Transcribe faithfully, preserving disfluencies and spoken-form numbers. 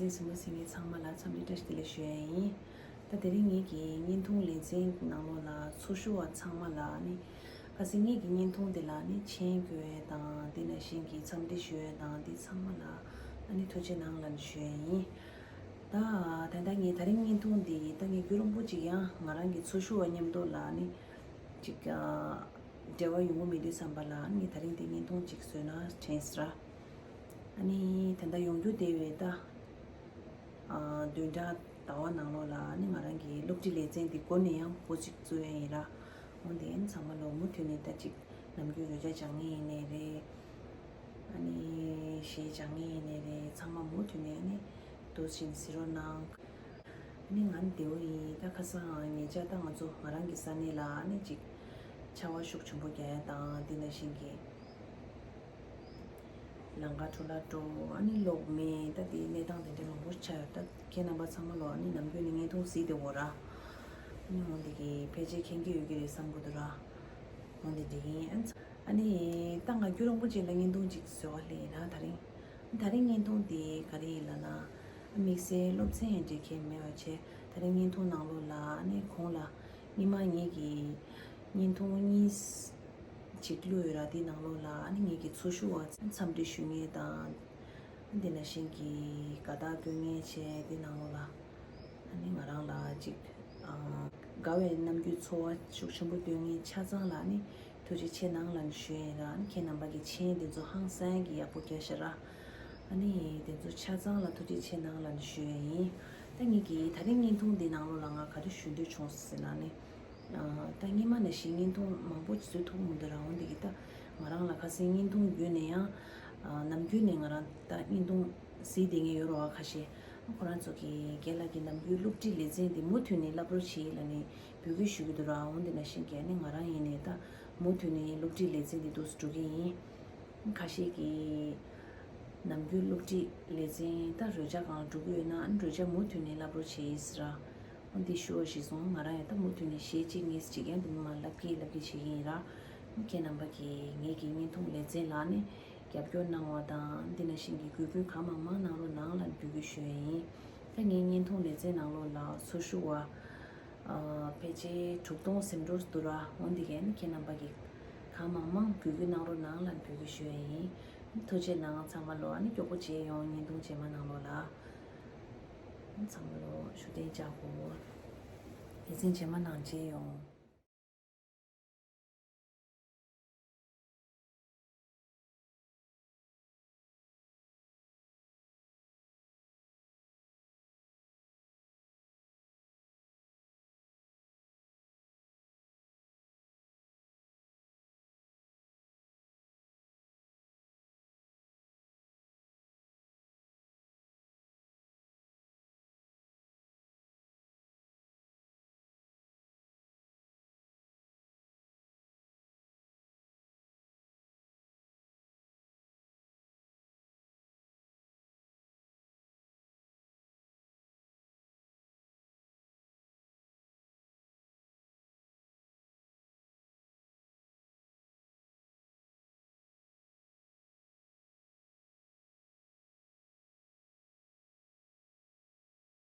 གཟིགས་མོ་གཟིགས་མཁན་ཚང་མ་ལ་འཚམས་འདྲི་བཀྲ་ཤིས་བདེ་ལེགས་ཞུ་ཡ་ཡིན། ད་དེ་རིང་ངེད་ཀྱི་བརྙན་ཐུང་ལེ་ཚན་ནང་ལོགས་ལ་ཚོར་ཞུ་བ་ཚང་མ་ལ་ནི། ཁ་སང་ངེད་ཀྱི་བརྙན་ཐུང་དེ་ལ་ནི་མཆན་བཀོད་ཡས་དང་དེ་ནང་བཞིན་གྱི་འཚམས་འདྲི་ཞུ་ཡས་དང་དེ་ཚང་མ་ལ་ཨ་ནི་ཐུགས་རྗེ་གནང་ལབ་ཞུ་ཡས་ཡིན། ད་ད་ལྟ་ངས་དེ་རིང་བརྙན་ཐུང་འདི་ད་ངས་རྒྱུན་རིང་པོ་ཅིག་ཡང་ང་རང་གི་ཚོར་ཞུ་བ་མཉམ་དུ་ལ་ནི་ཅིག་འབྲེལ་བ་ཡོང་གི་མེད་དུས་ཙམ་པ་ལ་ངས་དེ་རིང་འདི་བརྙན་ཐུང་ཅིག་བཟོས་ན་དྲན་སོང་ར། ཨ་ནི་ད་ལྟ་ཡོང་རྒྱུ་དེ་བས་ད། བདུན་ཕྲག་ཟླ་བ་ནང་ལོགས་ལ་ནི་ང་རང་གི་སློབ་ཁྲིད་ལེ་ཚན་འདི་འགོ་ནས་ཡང་འགོ་ཅིག་བཙུགས་ཡས་ཡིན་ར། འོན་ཏེ་ཨ་ནི་ཚང་མ་ལོ་མུ་མཐུད་ནས་ད་ཅིག་ནམ་རྒྱུན་རོལ་ཆ་སྦྱང་མཁན་ཡིན་ནའི་རེད། ཨ་ནི་གཞས་སྦྱང་མཁན་ཡིན་ནའི་རེད། ཚང་མ་མུ་མཐུད་ནས་ཨ་ནི་འདུག་བཞིན་གཟིགས་རོགས་གནང་། ཨ་ནི་ང་ནི་བདེ་བོ་ཡིན། ད་ཁ་སང་ཉེ་ཆར་ད་ང་ཚོ་ང་རང་གི་ས་གནས་ལ་ཨ་ནི་ཅིག་ཆར་པ་ཤུགས་ཆེན་པོ་རྒྱག་ཡ་དང་དེ་ནང་བཞིན་གྱི། ལམ་ཁ་འཕྲོ་བརླག་འགྲོ། ཨ་ནི་གློག་མེད། ད་དེའི་གནས་སྟངས་དེ་འདྲ་མང་པོ་ཆགས་ཡོད། ད་ཁྱེད་རྣམ་པ་ཚང་མ་ལོ་ཨ་ནི་ནམ་རྒྱུན་ནས་བརྙན་ཐུང་གཟིགས་བསྡད་ཡོད་ར། ཨ་ནི་འོན་ཏེ་གི་ཕལ་ཆེར་མཁྱེན་གྱི་ཡོད་ཀྱི་རེད་བསམ་གྱི་འདུག་ར། འོན་ཏེ་འདི་ཡིན། ཨ་ནི་ད་ང་རྒྱུན་རིང་པོ་ཅིག་ལ་བརྙན་ཐུང་ཅིག་བཟོ་བ་སླེབས་ཡིན་ར། དེ་རིང་དེ་རིང་བརྙན་ཐུང་འདི་ག་རེ་ཡིན་ལབ་ན། དམིགས་བསལ་སློབ་ཚན་ཡང་འབྲི་མཁན་མེད་པ་བྱས། དེ་རིང་བརྙན་ཐུང་ནང་ལོགས་ལ་ཨ་ནི་གོང་ལ་སྔོན་མ་ངེད་ཀྱི་བརྙན་ཐུང་གཉིས་ཅིག་བླུགས་ཡོད་ར། དེའི་ནང་ལོགས་ལ་ཨ་ནི་ངེད་ཀྱི་ཚོར་ཞུ་བ་འཚམས་འདྲི་ཞུ་མཁན་དང་། དེ་ནང་བཞིན་གྱི་དགའ་རྟགས་སྟོན་མཁན་བྱས། དེའི་ནང་ལོགས་ལ་ཨ་ནི་ང་རང་ལ་ཅིག་ཨ་དགའ་བའི་རྣམ་འགྱུར་ཚོར་བ་ཤུགས་ཆེན་པོ་སྟོན་མཁན་ཆ་ཚང་ལ་ཨ་ནི་ཐུགས་རྗེ་ཆེ་གནང་ལབ་ཞུ་ཡས་ཡིན་ར། ཨ་ནི་ཁྱེད་རྣམ་པ་གི་མཆན་དེ་ཚོ་ཧང་སང་གི་ཡག་པོ་རྒྱག་ཤག་ར། ཨ་ནི་དེ་ཚོ་ཆ་ཚང་ལ་ཐུགས་རྗེ་ཆེ་གནང་ལབ་ཞུ་ཡས་ཡིན། ད་ངེད་ཀྱི་དེ་རིང་བརྙན་ཐུང་འདི་ནང་ལོགས་ལ་ང་ག་རེ་ཞུ་འདོད་བྱུང་ཟེར་ན་ནི། ཨ་ད་སྔོན་མ་ནང་བཞིན་བརྙན་ཐུང་མང་པོ་བཟོ་ཐུབ་མི་འདུག་ར། འོན་ཏེ་གི་ད་ང་རང་ལ་ཁ་སང་བརྙན་ཐུང་བརྒྱུད་ནས་ཡང་ཨ་ནམ་རྒྱུན་ནས་ང་རང་ད་བརྙན་ཐུང་གཟིགས་བསྡད་མཁན་ཡོད་རེད་བ། ཁ་ཤས་ཁོ་རང་ཚོ་གི་རྒན་ལགས་ཀྱི་ནམ་རྒྱུན་སློབ་ཁྲིད་ལེ་ཚན་འདི་མུ་མཐུད་ནས་བསླབ་རོགས་བྱེད་ལབ་ནས་འབོད་སྐུལ་ཞུ་གི་འདུག་ར། འོན་ཏེ་ནང་བཞིན་གྱི་ཨ་ནི་ང་རང་ཡིན་ནས་ད་མུ་མཐུད་ནས་སློབ་ཁྲིད་ལེ་ཚན་འདི་འདུག་སེ་འགྲོ་གི་ཡིན། ཁ་ཤས་ཀྱིས་ནམ་རྒྱུན་སློབ་ཁྲིད་ལེ་ཚན་ད་རོལ་ཆ་སྒང་འགྲོ་གི་ཡོད་ན་ཨ་ནི་རོལ་ཆ་མུ་མཐུད་ནས་བསླབ་རོགས་བྱེད་ཟེར་ར། འོ་འདི་ཞུ་བ་ཞིག་སོང་། ང་རང་ཡང་ད་མུ་མཐུད་ནས་གཞས་གཅིག་གཉིས་གཅིག་ཡང་འདི་མ་ལབ་ཀྱི་ལབ་ཀྱི་བྱེད་ཀྱི་ཡིན་ར། ཁྱེད་རྣམ་པ་གིས་ངེད་ཀྱི་བརྙན་ཐུང་ལེ་ཚན་ལ་ནི་རྒྱབ་སྐྱོར་གནང་བ་དང་འདི་ནང་བཞིན་གྱི་འགུལ་སྐྱོད་གང་མང་མང་གནང་རོགས་གནང་ལབ་འབོད་སྐུལ་ཞུ་ཡས་ཡིན། ད་ངའི་བརྙན་ཐུང་ལེ་ཚན་ནང་ལོགས་ལ་ཚོར་ཞུ་བ་ཨ་ཕལ་ཆེར་དྲུག་སྟོང་ཟིན་འགྲོ་འདུག་ར། འོ་འདི་གས་ནི་ཁྱེད་རྣམ་པ་གིས་གང་མང་མང་འགུལ་སྐྱོད་གནང་རོགས་གནང་ལབ་འབོད་སྐུལ་ཞུ་ཡས་ཡིན། ཐུགས་རྗེ་གནང་། ཚང་མ་ལོ་ཨ་ནི་མགྱོགས་པོ་མཇལ་ཡོང་། བརྙན་ཐུང་རྗེས་མ་ནང་ལོགས་ལ། ཚང་མ་ལོ་བཞུགས་གདན་འཇགས་དགོས། ལེ་ཚན་རྗེས་མ་ནང་མཇལ་ཡོང་།